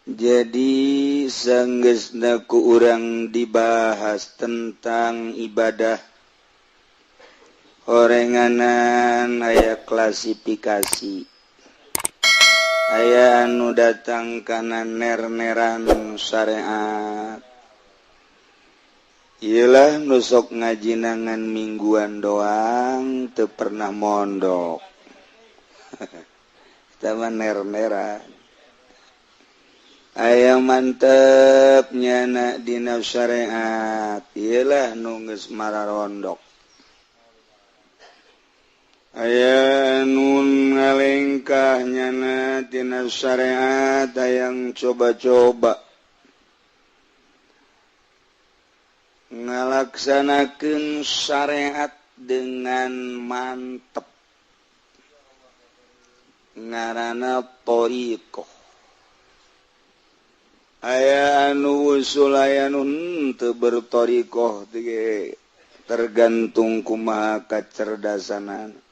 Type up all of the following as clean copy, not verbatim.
Jadi sanggeusna ku urang dibahas tentang ibadah horenganan aya klasifikasi aya anu datang kana ner-neran syariat iyalah nu sok ngajinangan mingguan doang teu pernah mondok eta mah ner-neran aya mantep nyana dina syariat iyalah nu geus mararondok aya nu ngalengkah nyana tina syariat hayang coba-coba ngalaksanakeun syariat dengan mantep ngaranna thariqah aya anu usul aya nu henteu berthariqah tergantung kumaha kacerdasanana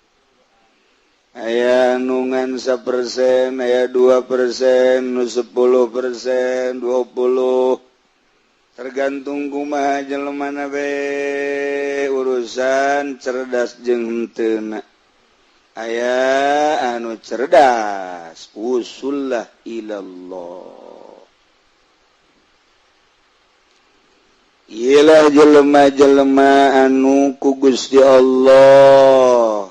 aya nu ngan 1%, aya 2%, nu 10%, 20, tergantung kumaha jelemana be urusan cerdas jeung henteuna. Aya anu cerdas usullah ilallah. Iyalah jelema-jelema anu ku Gusti Allah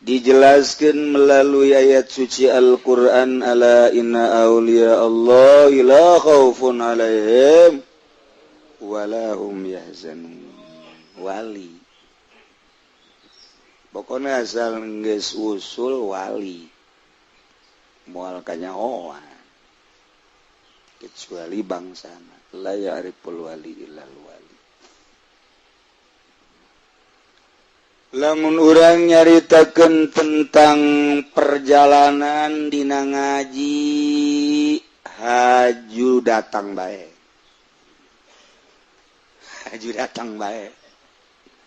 dijelaskan melalui ayat suci Al-Qur'an ala inna auliya Allah la khaufun alaihim wala hum yahzanun. Wali pokoknya asal geus usul wali moal kanyahoan kecuali bangsana la ya'riful wali illal wali. Lamun urang nyaritakeun tentang perjalanan dina ngaji haju datang bae. Haju datang bae.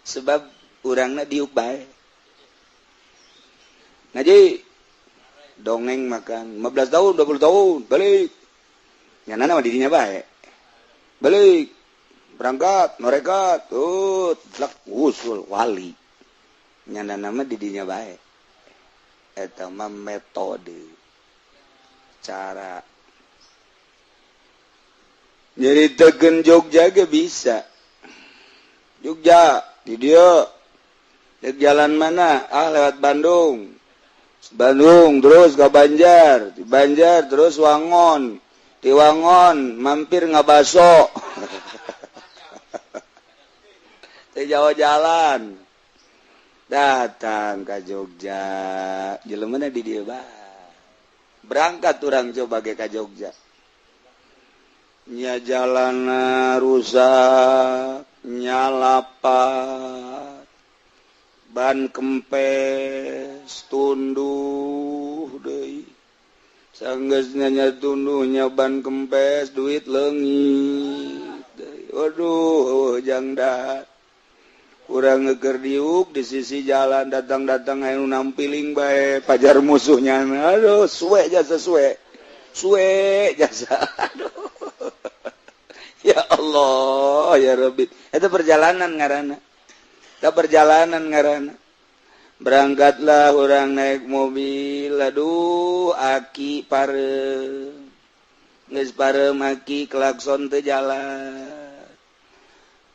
Sebab urangna diuk bae. Ngaji dongeng makan 15 tahun, 20 tahun, balik. Nyanana mah didinya bae. Balik. Berangkat, norekat, tut, lek usul wali. Nyana nama didinya bae eta mah metode cara nyaritakeun Jogja ge bisa. Jogja di dieu dek jalan mana? Ah lewat Bandung. Bandung terus ke Banjar, di Banjar terus Wangon, di Wangon mampir ngabaso. Teh jauh jalan. Datang ke Jogja, jelemana di dieu bae. Berangkat urang coba ge ka Jogja. Nya jalana rusak, nya lapat, ban kempes, tunduh deui. Sanggeusna nya tunduhnya ban kempes, duit leungit deui. Waduh, jang dahar. Urang ngeker diuk di sisi jalan datang-datang anu nampiling bae pajar musuhnya. Aduh, suwe jasa suwe. Suwe jasa. Aduh. Ya Allah, ya Rabbi. Itu perjalanan ngaranna. Eta perjalanan ngaranna. Berangkatlah orang naik mobil, aduh aki pareum. Geus pareum aki klakson teu jalan.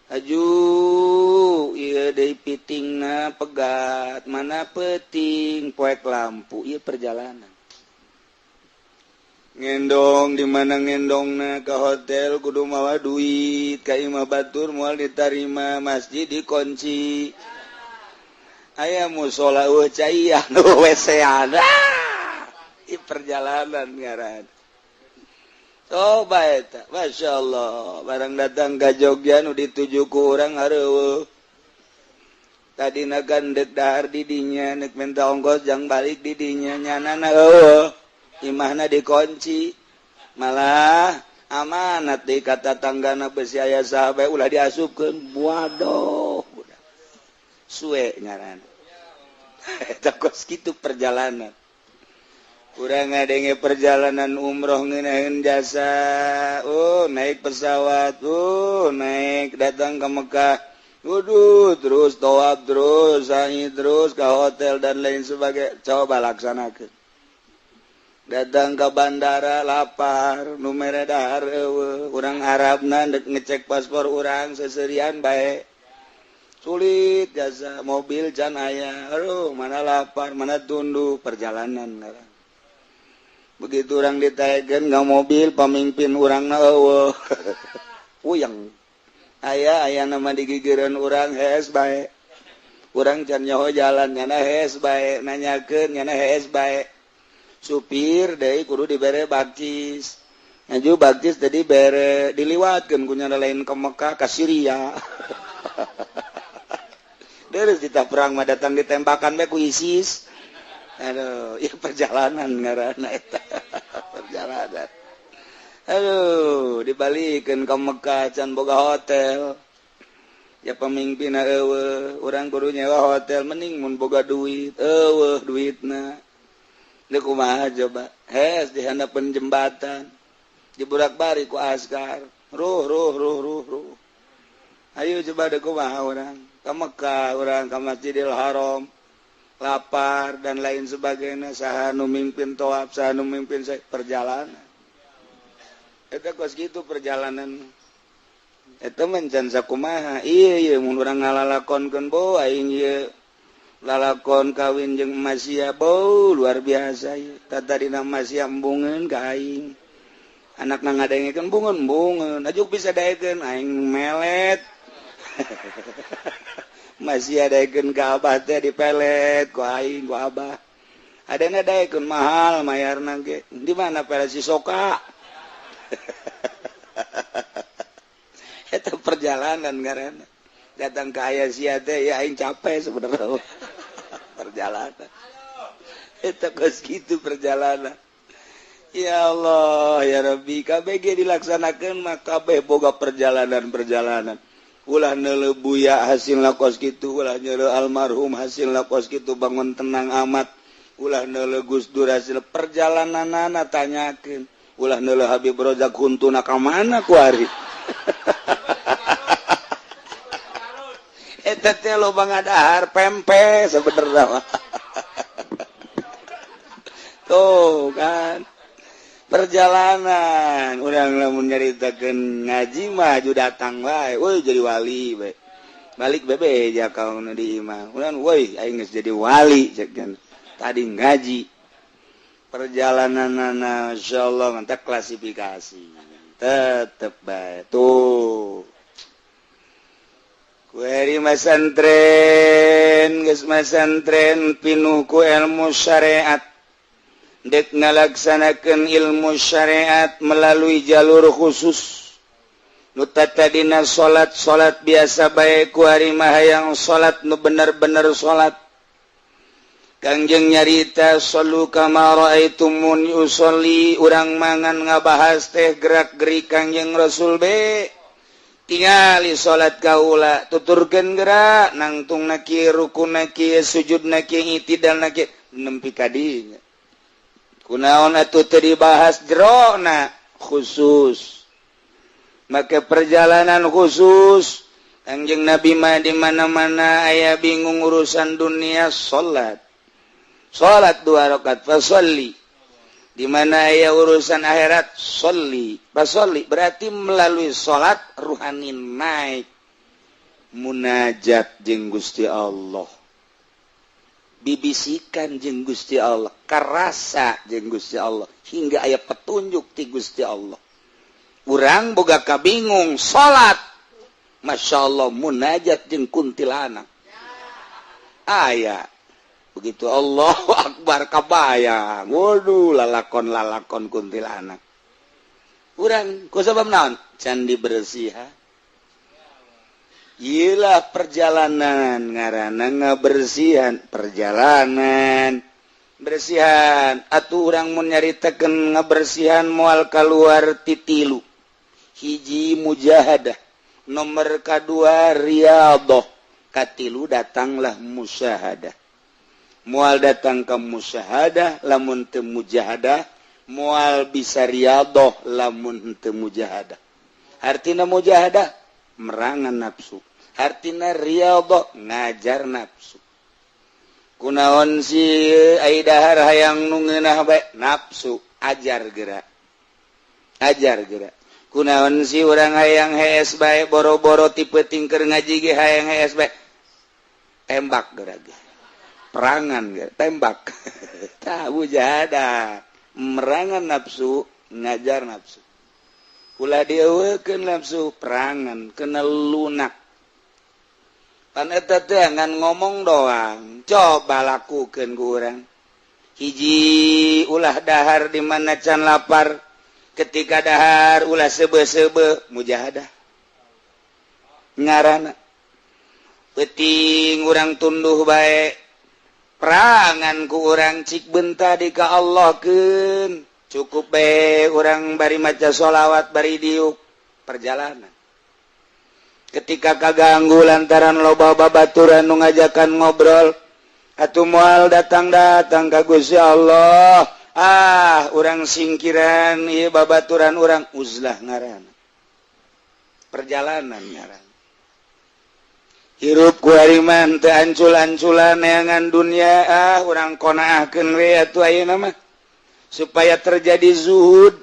Aju ieu deui pitingna pegat, mana peuting poek lampu, ieu perjalanan. Ngendong di mana ngendongna ka hotel kudu mawa duit, ka imah batur moal ditarima, masjid dikunci. Aya musola eueuh caian, WC-an. Ieu perjalanan ngaran. Coba eta, Masya Allah, barang datang ka Jogja nu dituju ku urang hareueuh. Tadina kan deuk dahar di dinya, neuk minta ongkos jang balik di dinya, nyanana eueuh. Imahna dikunci. Malah amanat deui ka tatanggana besi aya saha bae ulah diasupkeun. Waduh, budak. Suwe ngaran. Eta kos kitu perjalanan. Kurang ngadenge perjalanan umroh ngeunaheun jasa. Oh, naik pesawat, oh, naik datang ke Mekah. Waduh, terus tawaf terus, sa'i terus ke hotel dan lain sebagainya. Coba laksanakan. Datang ke bandara lapar, nu mere dahar euweuh. Urang Arabna dek ngecek paspor urang seserian bae. Sulit jasa mobil can aya. Aduh, mana lapar, mana tunduh perjalanan ngaran. Begitu orang ditaekeun ka mobil, pamimpin urangna euweuh. Puyeng. Aya aya nama digigireun urang hees bae. Urang can nyaho jalan nyana hees bae, nanyakeun nyana hees bae. Supir deui kudu dibere bakcis. Ngaju bakcis tadi bere diliwatkeun ku nyana lain ke Mekah ka Syria. Terus kita perang mah datang ditembakan bae ku ISIS. Aduh, ya perjalanan ngaranna eta. Perjalanan. Aduh, dibalikeun ka Mekah can boga hotel. Ya pemimpinna euweuh, urang kudu nyewa hotel mending mun boga duit, euweuh duitna. Deuk kumaha coba? Hes di handapeun jembatan. Diburak-bari ku askar. Ruh ruh ruh ruh ruh. Ayo coba deuk kumaha urang? Ka Mekah urang ka Masjidil Haram. Lapar dan lain sebagainya, saha nu mimpin tawaf, saha nu mimpin perjalanan. Eta kos kitu perjalanan. Eta mah can sakumaha. Ieu ieu mun urang ngalalakonkeun bo aing ieu lalakon kawin jeung Masia bo luar biasa ieu. Tatadina Masia embungeun ka aing. Anakna ngadengekeun bungeun-bungeun, ajuk bisa daekeun aing melet. Masih daekeun ka abah teh dipelet ku aing ku abah. Adana daekeun mahal mayarna ge. Di mana pelet si soka? Eta perjalanan ngaranna. Datang ke aya sia teh ya aing capek sebenarnya. Perjalanan. Eta geus kitu perjalanan. Ya Allah, ya Rabbi, KBG dilaksanakeun mah kabeh boga perjalanan-perjalanan. Ulah neuleuh buya hasilna kos kitu, ulah neuleuh almarhum hasilna kos kitu bangun tenang amat. Ulah neuleuh Gus Dur hasil perjalananana tanyakeun. Ulah neuleuh Habib Rozak huntuna ka mana kuari. Eta teh loba ngadahar pempe sebenarnya. Tuh kan. Perjalanan urang lamun nyaritakeun ngaji mah aju datang wae, woi jadi wali bae. Balik bebe ja kaum di imah. Urang woi aing geus jadi wali cek tadi ngaji. Perjalananana insyaallah mantap klasifikasi. Tetep bae tuh. Kueri masantren geus masantren pinuh ku ilmu syariat. Dek ngalaksanakeun ilmu syariat melalui jalur khusus. Nu tatadina salat-salat biasa bae ku ari mah hayang salat nu bener-bener salat. Kangjeng nyarita sallu kama raaitumuni usolli, urang mangan ngabahas teh gerak-gerik Kangjeng Rasul be. Tingali salat kaula tuturkeun gerak nangtungna kieu rukuna kieu sujudna kieu itidalna kieu nempi ka dinya. Kunaon atuh teu dibahas jerona khusus. Make perjalanan khusus Kangjeng Nabi mah di mana-mana aya bingung urusan dunia salat. Salat 2 rakaat fasholli. Di mana aya urusan akhirat sholli. Fasholli berarti melalui salat ruhani naik munajat jeung Gusti Allah. Bibisikan jeung Gusti Allah, karasa jeung Gusti Allah hingga aya petunjuk ti Gusti Allah. Urang boga kabingung salat, Masya Allah munajat jeung kuntilanak. Aya begitu Allahu Akbar kabayang, waduh lalakon-lalakon kuntilanak. Urang ku sabab naon? Can dibersihan. Iyalah perjalanan ngaranna ngabersihan perjalanan bersihan atuh urang mun nyaritakeun ngabersihan moal kaluar ti tilu. Hiji mujahadah, nomor kadua riyadhah, katilu datanglah musyahadah. Moal datang ka musyahadah lamun teu mujahadah, moal bisa riyadhah lamun teu mujahadah. Artina mujahadah merangan nafsu, artina riyadhah ngajar nafsu. Kunaon si ai dahar hayang nu ngeunah bae, nafsu ajar gerak, ajar gerak. Kunaon si urang hayang hees bae, boro-boro tipe tingker ngaji ge hayang hees bae, tembak gerak, perangan gerak, tembak. Tah mujahadah merangan nafsu, ngajar nafsu. Ulah dieuweukeun nafsu, perangan kena lunak. Pan eta teh ngan ngomong doang, coba lakukeun ku urang. Hiji, ulah dahar di mana can lapar. Ketika dahar ulah sebe-sebe, mujahadah ngarana. Peuting urang tunduh bae, perangan ku urang cik benta di ka Allah keun. Cukup bae urang bari maca sholawat bari diuk perjalanan. Ketika kaganggu lantaran loba babaturan nu ngajakan ngobrol atuh moal datang-datang ka Gusti Allah. Ah, urang singkiran ieu babaturan urang, uzlah ngaran, perjalanan ngaran. Hirup ku ari mah teu ancul-anculan neangan dunia. Ah, urang qonaahkeun we atuh ayeuna mah supaya terjadi zuhud.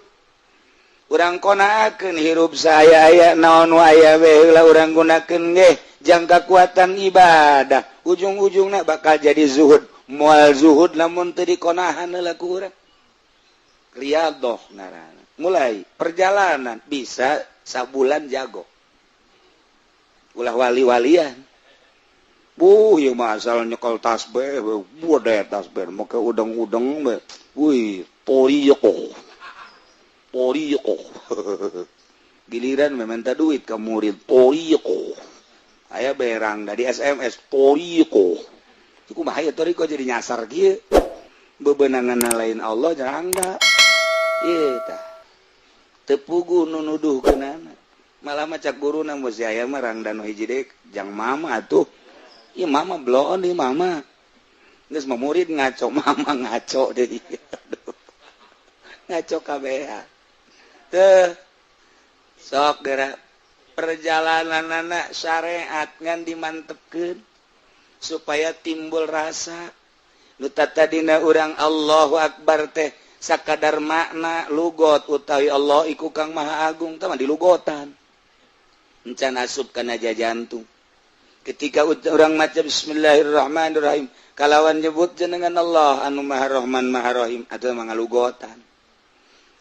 Urang qonaahkeun hirup saaya-aya, naon nu aya we heula urang gunakeun ge jang kakuatan ibadah. Ujung-ujungna bakal jadi zuhud. Moal zuhud lamun teu dikonahan heula ku urang. Riyadhah ngaranna, mulai perjalanan bisa sabulan jago. Ulah wali-walian. Buh, ieu mah asal nyekel tasbih, bude tasbih make udeng-udeng we. Wih, toriqoh. Toriqoh. Giliran meminta duit ke murid, toriqoh. Aya berang dari SMS, toriqoh. Iku mah aya toriqoh jadi nyasar kieu. Bebenangan lain Allah jarangga. Ieu tah. Teu puguh nu nuduhkeunana. Malah mah cak guruna mun si aya mah rangda nu hiji deui jang mama atuh. Ieu mama bloon ieu mama. Geus mah murid ngaco, mama ngaco deui. Aduh. Ngaco kabehan. Teu sok geura perjalananana syariat ngan dimantepkeun supaya timbul rasa. Nu tadina urang Allahu Akbar teh sakadar makna lugot utawi Allah iku kang maha agung tah mah dilugotan. Encan asup kana jantung. Ketika urang maca bismillahirrahmanirrahim kalawan nyebut jenengan Allah anu maha rahman maha rahim atuh mah ngalugotan.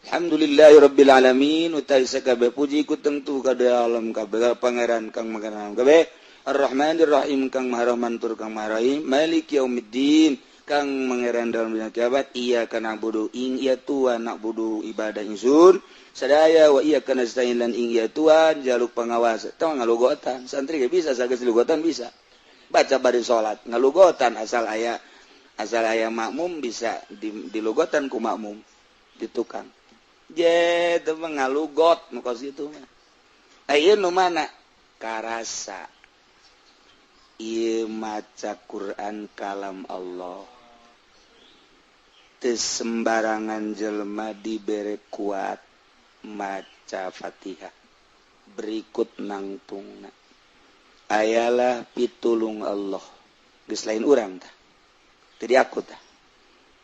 Alhamdulillahirabbil alamin utawi sakabeh puji ku tentu ka alam kabeh pangeran kang maha kabeh, Ar-Rahmanir Rahim kang maha rahman tur kang maha rahim, Maliki yaumiddin kang mangeran dalam dina kiamat, iyyaka na'budu ing iya Tuhan na'budu ibadah ingsun sadaya, wa iyyaka nasta'in lan ing iya Tuhan jaluk pengawas. Tah ngalugotan santri ge bisa, sageus lugotan bisa baca bari salat ngalugotan, asal aya makmum bisa dilugotan ku makmum di tukang je teu ngalugot nu kos kitu mah. Aya nu mana karasa ieu maca Quran kalam Allah, teu sembarangan jelema dibere kuat maca Fatihah berikut nangtungna. Ayalah pitulung Allah, geus lain urang tah, tadi aku tah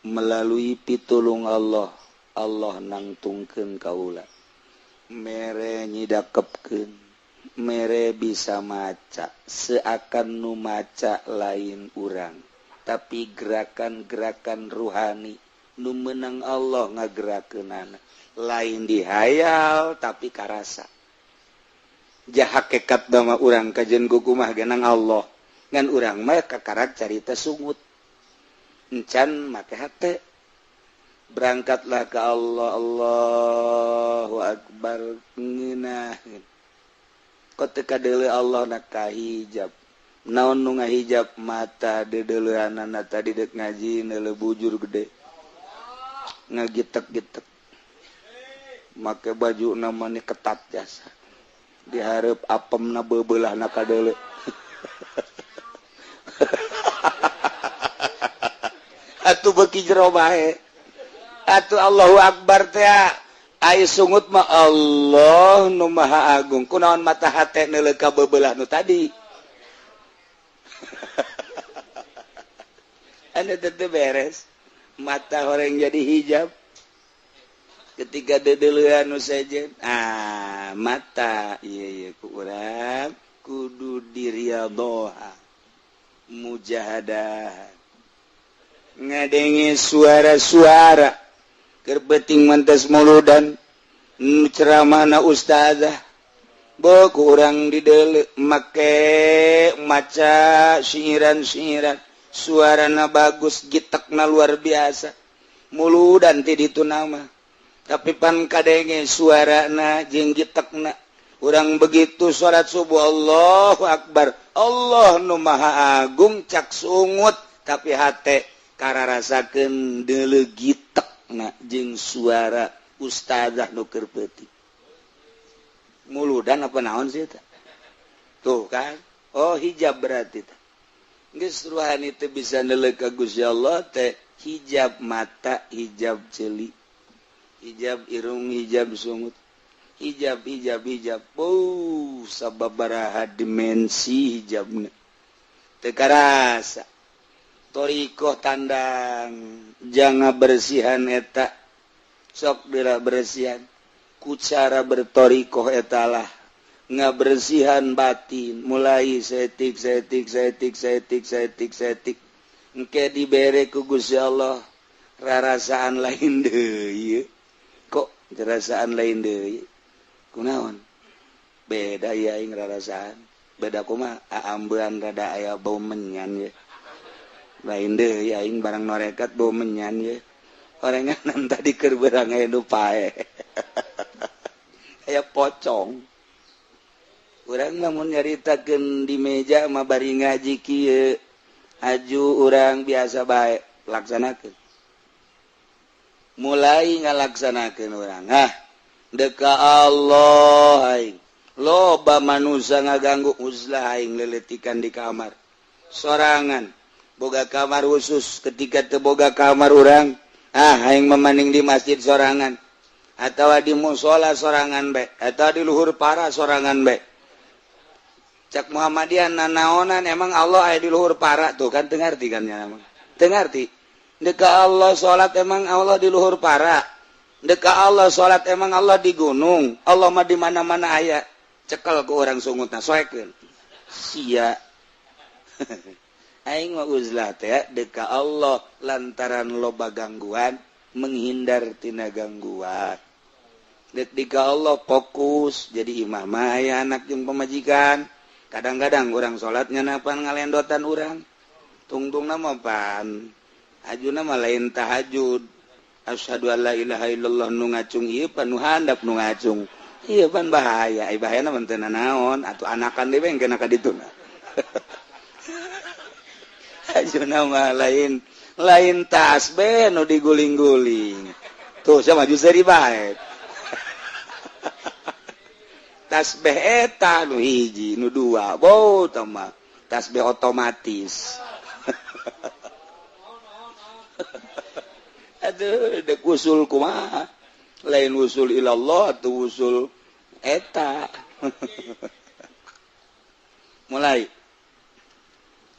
melalui pitulung Allah, Allah nangtungkeun kaula, mere nyidakepkeun, mere bisa maca seakan nu maca lain urang, tapi gerakan-gerakan ruhani nu menang Allah ngagerakeunana, lain dihayal tapi karasa. Jahakekat dama urang kajen kukumah genang Allah, ngan urang mah kakarak carita sungut encan make hate. Berangkatlah ke Allah, Allahu Akbar, ngeunah kok teu kadeuleu Allah na kahijab. Naon nu ngahijab? Mata deudeuleunana tadi dek ngaji neuleu bujur gede ngagitek-gitek, make baju namanya ketat jasa diharap apemna beubelah na kadeuleu. Atuh beuki jero bae. Atuh Allahu Akbar teh ai sungut mah Allah nu Maha Agung. Kunaon mata hate neuleuh ka beubelah nu tadi. Anu teu beres. Mata orang jadi hijab. Ketika dedeleuan nu sejen, ah mata ieu ieu ku urang kudu diriadhoha mujahadah. Ngadenge suara-suara keur beuting mantes muludan ceramahna ustazah. Beuh ku urang dideuleu make maca syiiran-syiiran, suarana bagus, gitekna luar biasa. Muludan ti ditu nama. Tapi pan kadenge suarana jeung gitekna. Urang begitu salat subuh Allahu Akbar, Allah nu Maha Agung cak sungut, tapi hate kararasakeun deuleu gitekna jeung suara ustazah nu keur peuting. Muludan apa naon sih eta? Tuh kan. Oh hijab berarti teh. Geus ruhani teh bisa neuleuh ka Gusti Allah teh hijab mata, hijab ceuli, hijab irung, hijab sungut, hijab hijab hijab. Oh, sababaraha dimensi hijabna. Teu karasa. Torikoh tandang jangan bersihan eta. Sok dira bersihan. Ku cara bertorikoh etalah ngabersihan batin mulai setik setik setik setik setik setik engke dibere ku Gusti Allah rarasaan lain deui. Kok rarasaan lain deui? Kunaon? Beda ya aing rarasaan. Beda kumaha? Aambean rada aya bau menyan ye. Lain deui aing barang norekat bau menyan ye. Orenganan tadi keur beurang aya nu pae. Aya pocong. Urang lamun nyaritakeun di meja mah bari ngaji kieu, aju urang biasa bae laksanakeun. Mulai ngalaksanakeun urang, ah deka Allah aing. Loba manusia ngaganggu uzlah aing leletikan di kamar. Sorangan boga kamar khusus, ketika teu boga kamar urang, ah aing memaning di masjid sorangan. Atau di musola sorangan bae, atau di luhur para sorangan bae. Cak Muhammadiyah nanaonan emang Allah aya di luhur para tuh kan teu ngarti kan nya emang. Teu ngarti. Deka Allah salat emang Allah di luhur para. Deka Allah salat emang Allah di gunung. Allah mah di mana-mana aya. Cekel ku urang sungutna soekeun. Sia. Aing mah uzlah teh deka Allah lantaran loba gangguan menghindar tina gangguan. Deka Allah fokus jadi imam mah aya anak jeung pamajikan. Kadang-kadang urang salatnya napan ngalendotan urang. Tungtungna mah pan. Ajuna mah lain tahajud. Asyhadu alla ilaha illallah nu ngacung ieu pan nu handap nu ngacung. Ieu pan bahaya, ai bahayana mah teu nanaon atuh anakan deui engke ka dituna. Ajuna mah lain lain tasbih nu diguling-guling. Tuh sia maju seuri bae. Tasbih eta nu hiji nu dua, bau tah mah tasbih otomatis. Aduh, dek usul kumaha? Lain usul ilallah atau usul eta. Mulai.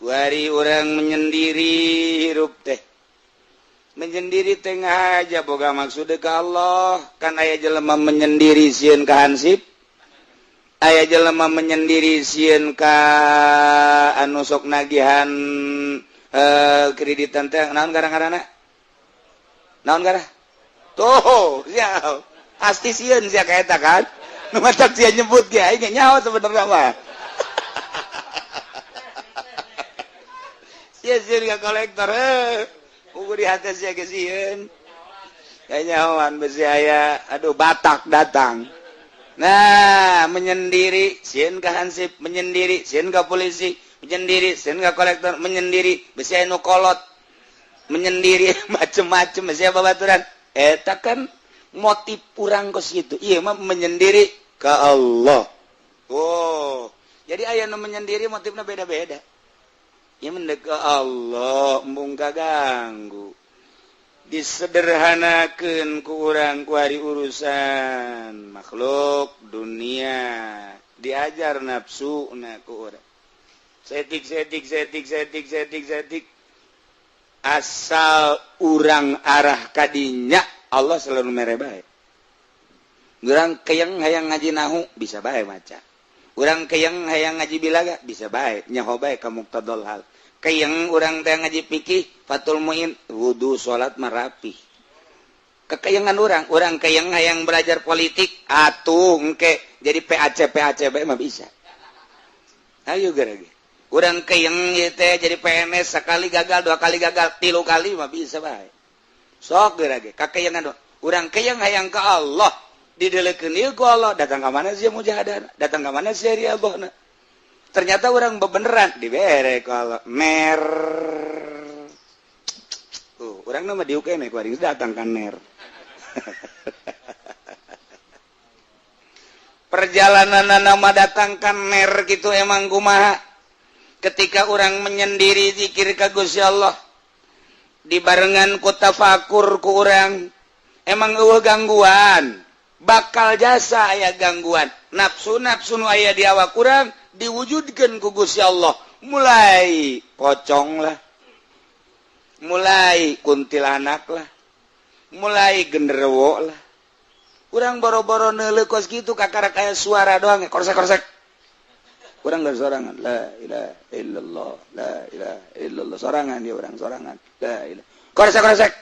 Wari urang menyendiri hirup teh. Menyendiri tengah aja boga maksud ka Allah, kan aya jelema menyendiri sieun ka hansip. Aya jelema menyendiri sieun ka anu sok nagihan kreditan teh naon garang-garana? Naon garah? Tuh, sia. Pasti sieun sia ka eta kan. Nu matak sia nyebut ge aing nyaho sebenarnya mah. Sia sieun ka kolektor heuh. Ugu di hati sia ge sieun. Kanyahoan besi aya aduh Batak datang. Nah, menyendiri sieun ka hansip, menyendiri sieun ka polisi, menyendiri sieun ka kolektor, menyendiri besi aya nu kolot. Menyendiri macem-macem besi babaturan. Eta kan motif urang kos kitu. Ieu mah menyendiri ka Allah. Oh, jadi aya nu menyendiri motifna beda-beda. Ieu mendek ka Allah, embung kaganggu. Disederhanakeun ku urang ku hari urusan makhluk dunia diajar nafsu na ku urang. Setik setik setik setik setik setik asal urang arah kadinya Allah selalu mere bae. Urang keyeng hayang ngaji nahu bisa bae maca. Urang keyeng hayang ngaji bilaga bisa bae nyaho bae ka muqtadal hal. Keyeng urang teh ngaji fikih Fathul Muin wudu salat marapi. Kekeyengan urang keyeng hayang belajar politik atuh engke jadi PAC PAC bae mah bisa. Ayo gerage. Urang keyeng ieu teh jadi PNS sekali gagal, dua kali gagal, tilu kali mah bisa bae. Sok gerage kakeyengan urang keyeng hayang ka Allah didelekeun ieu ku Allah datang ka mana sia mujahadah, datang ka mana sia riadohna. Ternyata orang bebeneran dibere ku Allah mer. Tuh, urang mah diuk keneh ku aing datang ka ner. Perjalanan nama datang ka ner gitu emang kumaha? Ketika orang menyendiri zikir ka Gusti Allah dibarengan ku tafakur ku urang emang eueuh gangguan. Bakal jasa aya gangguan nafsu-nafsu nu aya di awak urang diwujudkeun ku Gusti Allah mulai pocong lah, mulai kuntilanak lah, mulai genderuwo lah. Urang boro-boro neuleuh kos kitu kakara kaya suara doang korsek-korsek. Urang geus sorangan la ilaha illallah la ilaha illallah sorangan dia urang sorangan la ilaha korsek-korsek.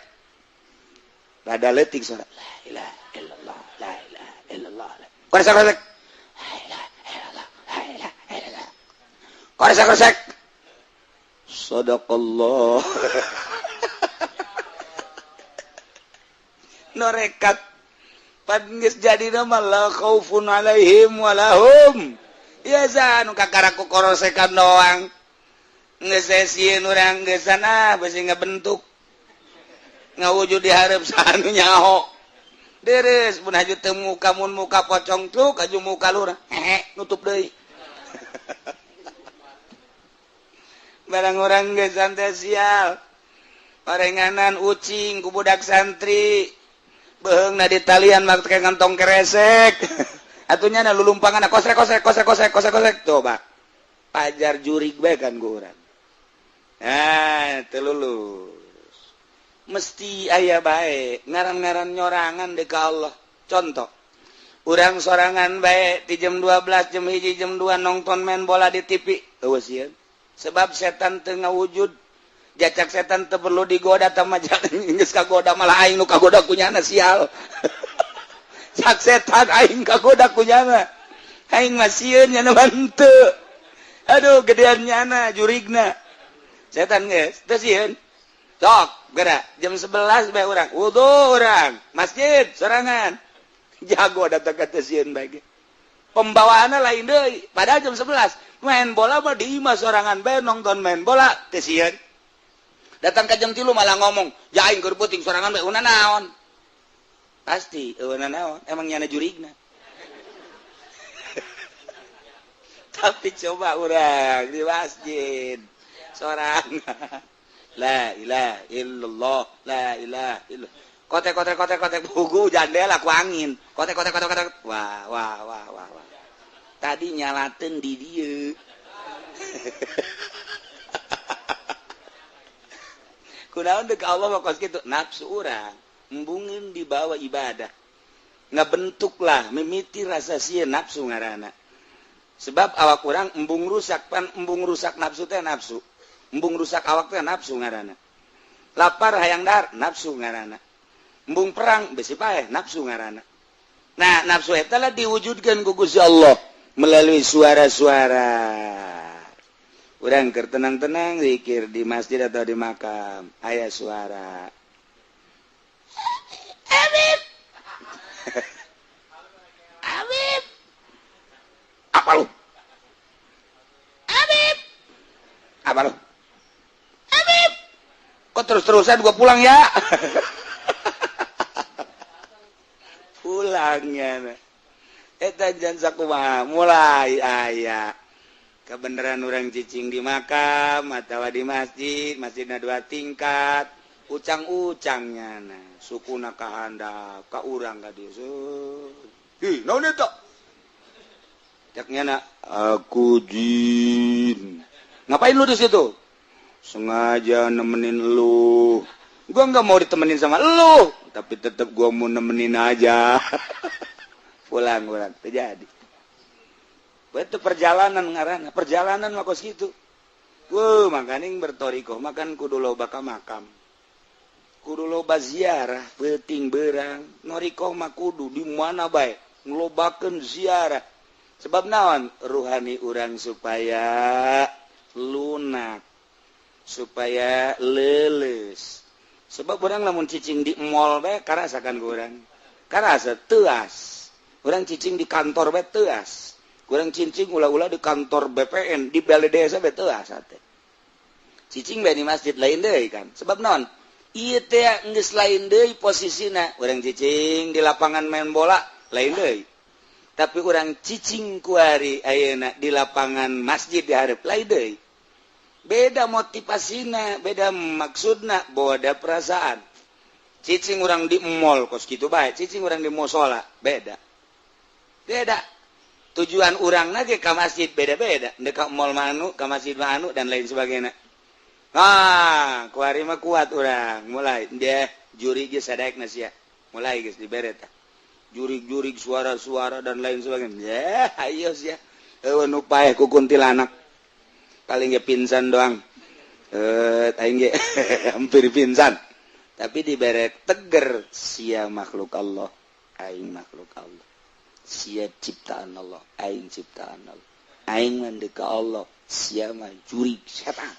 Rada leutik suara la ilaha illallah la ilaha illallah korsek-korsek la ilaha illallah la ilaha illallah korsek-korsek sadaqallah. Norekat pan geus jadi mah la khaufun alaihim walahum yahzanun kakara ku korosekan doang geus sieun urang geus sana beusi ngabentuk ngawujud di hareup sanu nyaho deres mun haju teu muka mun muka pocong truk haju muka lurah hehe nutup deui. Barang urang geus santai sial parenganan ucing ku budak santri beheungna di talian make kantong keresek atunya na lulumpangan kosrek kosrek kosrek kosrek kosrek kosrek coba pajar jurig bae kan ku urang. Nah teu lulus mesti aya bae ngaran-ngaran nyorangan deui ka Allah. Contoh urang sorangan bae di jam 12 jam 1 jam 2 nonton main bola di TV eueuh sieun sebab setan teu ngawujud jacak setan teu perlu digoda tah geus kagoda malah aing nu kagoda kunyana sial. Cak setan aing kagoda kunyana aing mah sieun nyana mah henteu. Aduh gedean nyana jurigna setan geus teu sieun. Sok gerak jam 11 bae urang wudu urang masjid sorangan jago datang ka teu sieun bae ge. Pembawaanna lain deui padahal jam 11 main bola mah di imah sorangan bae nonton main bola teu sieun. Datang ka jam 3 malah ngomong ja aing keur peuting sorangan bae una naon pasti una naon emang nyana jurigna. Tapi coba urang di masjid sorangan la ilaha illallah la ilaha illallah kotek kotek kotek kotek bugu jandela ku angin kotek kotek kotek kotek wah wah wah wah wah tadi nyalateun di dieu. Kunaon deuk Allah mah kos kitu nafsu urang embungeun dibawa ibadah ngabentuklah mimiti rasa sieun nafsu ngaranna sebab awak urang embung rusak pan embung rusak nafsu teh nafsu embung rusak awak teh nafsu ngaranna lapar hayang dahar nafsu ngaranna embung perang besi paeh nafsu ngaranna. Nah nafsu eta lah diwujudkeun ku Gusti Allah melalui suara-suara. Urang keur tenang-tenang zikir di masjid atau di makam aya suara Habib Habib apa lu Habib apa lu Habib kok terus-terusan gua pulang ya. Pulangnya eta jan sakumaha mulai aya kebenaran orang cicing di makam atau di masjid, masjidna 2 tingkat Ucang-ucangnya nah sukuna kahandap ka urang ka dieu. Hi, naon eta? Cek nyana, aku jin. Ngapain lu di situ? Sengaja nemenin lu. Gua nggak mau ditemenin sama lu, tapi tetap gua mau nemenin aja. Pulang urang, terjadi. Itu perjalanan ngaranna, perjalanan mah kos kitu. Wuh, makanya bertorikoh makan kudu loba ka makam. Kudu loba ziarah, peuting beurang. Norikoh mah kudu di mana bae ngelobakeun ziarah. Sebab naon? Ruhani urang supaya lunak, supaya leuleus. Sebab urang lamun cicing di mall bae karasakan ku urang. Karasa teuas. Urang cicing di kantor bae teuas. Kurang cincing ulah-ulah di kantor BPN di balai desa bae teuas teh. Cicing bae di masjid lain deui kan. Sebab naon? Ieu teh geus lain deui posisina. Urang cicing di lapangan main bola lain deui. Tapi urang cicing kuari ayeuna di lapangan masjid di hareup lain deui. Beda motivasina, beda maksudna, beda perasaan. Cicing urang di mall kos kitu bae, cicing urang di musola beda. Beda. Tujuan urang lagi ke masjid beda-beda, dek ka mall manu, ke masjid manu dan lain sebagainya. Ah, kuari mah kuat urang, mulai dia juri geus sadaek sia. Mulai geus dibere tah. Jurig-jurig suara-suara dan lain sebagainya. Ya, ayo sia. Eueuh nu paeh ku kuntilanak. Paling ge pingsan doang. Aing ge hampir pingsan. Tapi dibere teger sia makhluk Allah, aing makhluk Allah. Sia ciptaan Allah, aing ciptaan Allah. Aing mah ka Allah, sia mah jurig setan.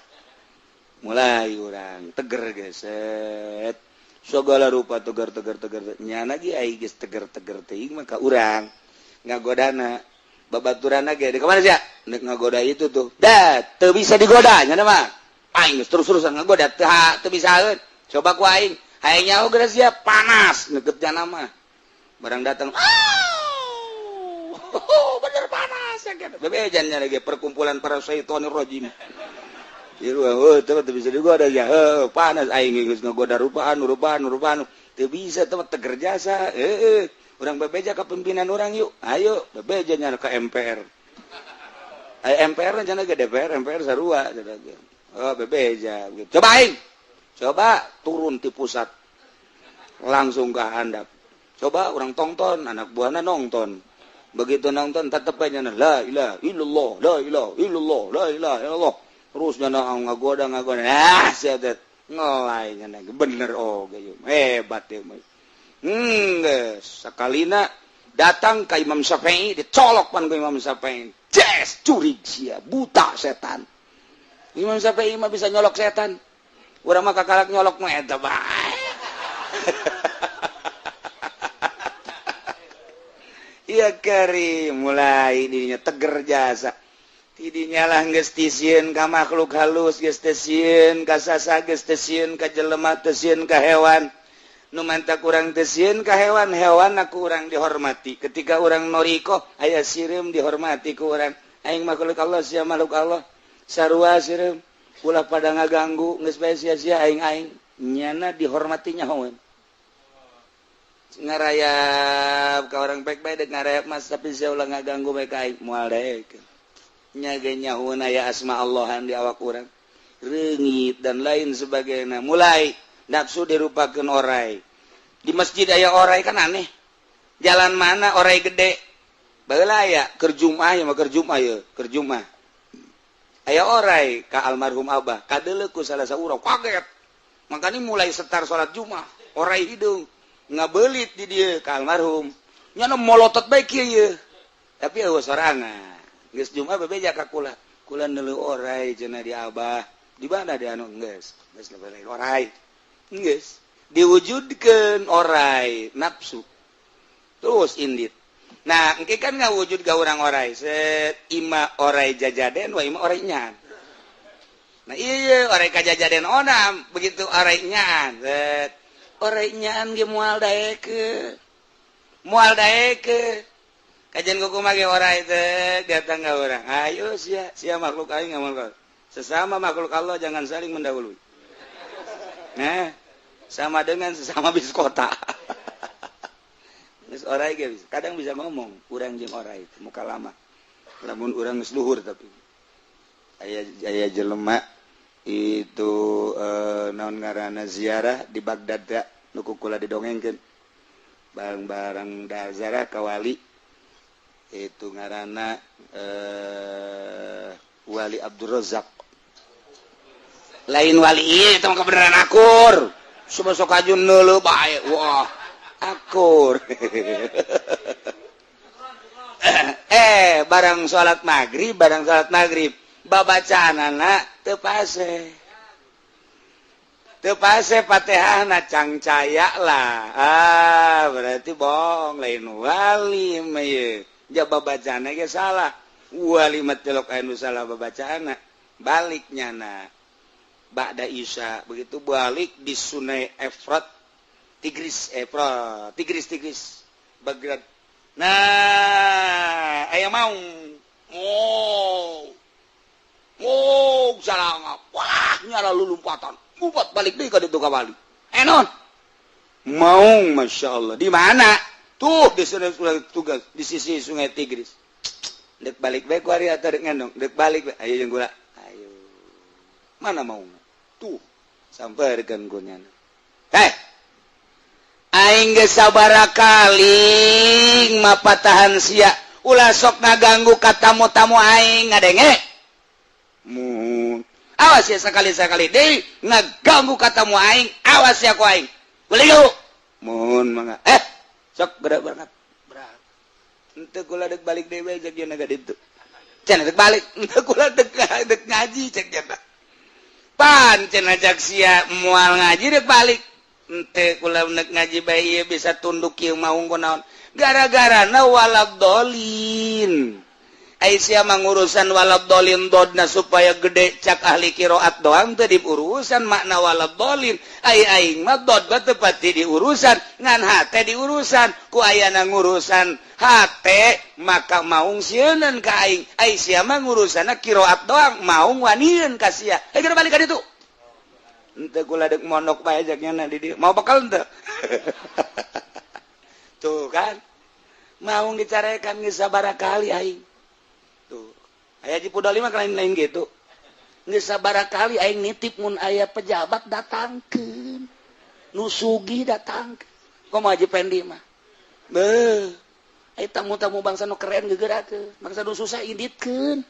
Mulai urang teger geset. Segala rupa teger teger teger. Nyana ge aing geus teger-teger teuing mah ka urang ngagodana. Babaturanna ge di kamana sia? Nek ngagoda itu tuh. Dah, teu bisa digoda nyana mah. Aing geus terus-terusan ngagoda teu teu bisaeun. Coba ku aing, hayang nyaho geus sia panas neukeut nyana mah. Barang datang, oh, bener panas ya kan. Bebejannya lagi perkumpulan para syaitonir rajim. Ieu oh, teu bisa digoda ya. Heuh, panas aing geus ngagoda rupaan rupaan rupaan. Teu bisa teu teger jasa. Heuh, urang bebeja ka pimpinan urang yuk. Ayo bebeja nya ka MPR. Ayo MPR cenah ge DPR, MPR sarua cenah ge. Oh, bebeja. Coba aing. Coba turun ti pusat. Langsung ke handap. Coba urang tongton, anak buahna nonton. Begitu nonton tetep aja la ilaha illallah, la ilaha illallah, la ilaha illallah. Terus nyana ngagoda ngagoda. Ah, sia teh ngelai nyana bener oge ieu. Hebat ieu mah. Geus sakalina datang ka Imam Syafi'i dicolok pan ku Imam Syafi'i. Jes jurig sia, buta setan. Imam Syafi'i mah bisa nyolok setan. Urang mah kakalak nyolok mah eta bae. Iya kari mulai dirinya teger jasa. Tidinya lah geus tisieun ka makhluk halus, geus tisieun ka sasa, geus tisieun ka jelema, tisieun ka hewan. Nu manta kurang tisieun ka hewan, hewan aku urang dihormati. Ketika urang noriko aya sireum dihormati ku urang. Aing makhluk Allah, sia makhluk Allah. Sarua sireum, ulah pada ngaganggu, geus bae sia-sia aing-aing. Nyana dihormati nyahoeun. Ngarayap ka orang baik baik dek ngarayap mas tapi sia ulah ngaganggu bae ka aing moal daek. Nya ge nyahoeun aya asma Allahan di awak urang. Reungit dan lain sebagainya. Mulai nafsu dirupakeun orai. Di masjid aya orai kan aneh. Jalan mana orai gede? Baheula aya keur Jumaah ya mah keur Jumaah ye, keur Jumaah. Aya orai ka almarhum Abah, kadeuleu ku salah saurang kaget. Makanya mulai setar salat Jumaah, orai hidung ngabelit di dieu ka almarhum. Nyana molotot bae kieu ye. Tapi eueuh sorangan. Geus Jumaah bebeja ka kula. Kula neuleuh orai cenah di Abah. Di mana di anu geus? Geus lain orai. Geus diwujudkeun orai nafsu. Terus indit. Nah, engke kan ngawujud ka urang orai. Set ima orai jajaden wa ima orai nyaan. Nah, iya orai ka jajaden onam, begitu orai nyaan. Set orai nyaan ge moal daekeun. Moal daekeun. Kajian kuku mage orai teh datang ka urang. Ayo sia, sia makhluk aing ngamal. Sesama makhluk Allah jangan saling mendahului. Nah, Sama dengan sesama bis kota. Geus orai ge kadang bisa ngomong urang jeung orai muka lama. Lamun urang geus luhur, tapi aya aya jelema itu naon ngaranna, ziarah di Baghdad ya, nu ku kula didongengkeun bareng-bareng da ziarah ka wali itu ngaranna Wali Abdul Razak. Lain wali ieu, itu mah kebenaran akur. Coba sok aju neuleuh bae, wah, akur. Barang salat maghrib, barang salat maghrib, babacaanana teu pase. Teu pase Fatihahna, cangcaya lah. Ah, berarti bohong, lain wali mah ieu. Ja babacaanna ge salah. Wali mah tilok anu salah babacaanna. Balik nyana. Ba'da Isya, begitu balik di Sungai Efrat, Tigris, Efrat, Tigris, Tigris, Baghdad. Nah, aya maung. Oh. Oh, salah. Wah, nyala lulumpatan. Ngupat balik deui ka ditu ka wali. Eh, non. Maung, Masya Allah. Di mana? Tuh, di sungai tugas di sisi Sungai Tigris. Dek balik bae ku ari atau dek ngendong? Dek balik bae. Ayo jeung kula. Ayo. Mana maung? Tuh, sampeurkeun ku nyana. Heh. Aing geus sabaraha kali mapatahan sia. Ulah sok ngaganggu ka tamu-tamu aing, ngadenge. Mun awas ya, sekali-sekali deui ngaganggu ka tamu aing, awas ya ku aing. Beli. Mun mangga. Eh, sok berat banget. Berat. Henteu, kula dek balik deui bae cek ka ditu. Cenah dek balik, henteu, kula dek dek ngaji cek cenah. Pan cenah cak sia moal ngaji dek balik. Henteu, kula nek ngaji bae ieu bisa tunduk kieu maung kunaon. Gara-gara na waladolin. Aisyah mengurusan waladolin dodna supaya gede cak ahli kiroat doang teu diurusan makna waladolin. Ai aing mah dod mah teu pati diurusan, ngan hate diurusan. Ku ayana ngurusan hate maka maung sieuneun ka aing. Aisyah mah ngurusanna kiroat doang, maung wanieun ka sia. Eh, geura balik ka ditu. Henteu, kula dek mondok bae cek nya di dieu. Mau bekal henteu? Tuh kan. Maung dicarekan geus sabaraha kali aing. Tuh. Aya di Pudoli mah lain-lain gitu. Geus sabaraha kali aing nitip, mun aya pejabat datangkeun. Nu sugih datang. Komo Haji Pendi mah. Beuh. Aya tamu-tamu bangsa nu keren geugerakeun, bangsa nu susah inditkeun.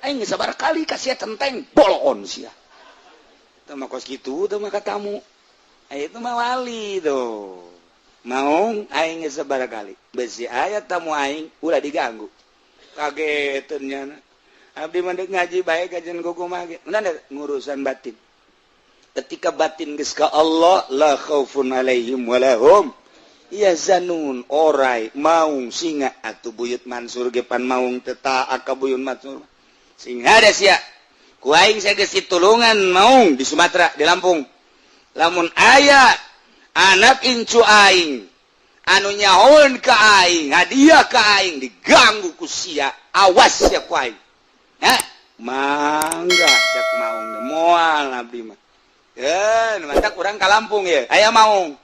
Aing geus sabaraha kali kasih centeng bolon sia. Teu mah kos kitu teu mah ka tamu. Aya itu mah wali tuh. Maung aing geus sabaraha kali. Besi aya tamu aing ulah diganggu. Kageteun nyana. Abdi mah deuk ngaji bae kajian kumaha ge. Nah, ngurusan batin. Ketika batin geus ka Allah, la khaufun alaihim walahum yahzanun. Orai maung singa atuh, Buyut Mansur ge pan maung teu taat ka Buyut Mansur. Sing ada sia. Ku aing geus ditulungan maung di Sumatera, di Lampung. Lamun aya anak incu aing anu nyahoeun ka aing, hadiah ka aing diganggu ku sia, awas ya ku aing. Ha, mangga cek maung, moal abdi mah. Eh, mantak urang ka Lampung ya, aya maung.